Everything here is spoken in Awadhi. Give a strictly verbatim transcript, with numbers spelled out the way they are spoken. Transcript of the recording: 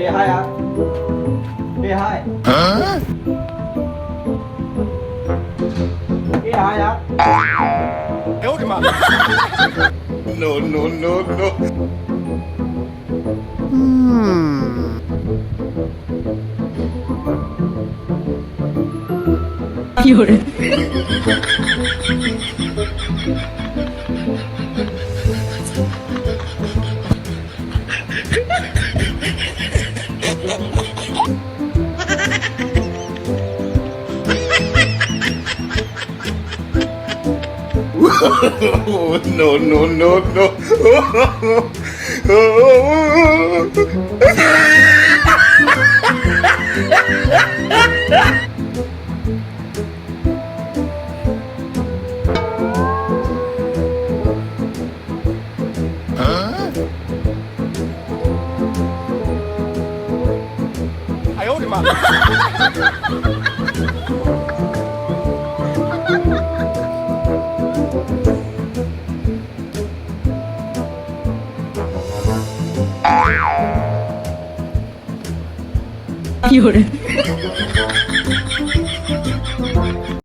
ए हाय यार। ए हाय। हाँ? ए हाय यार। No, no, no, no. Hmm. No, no, no, no.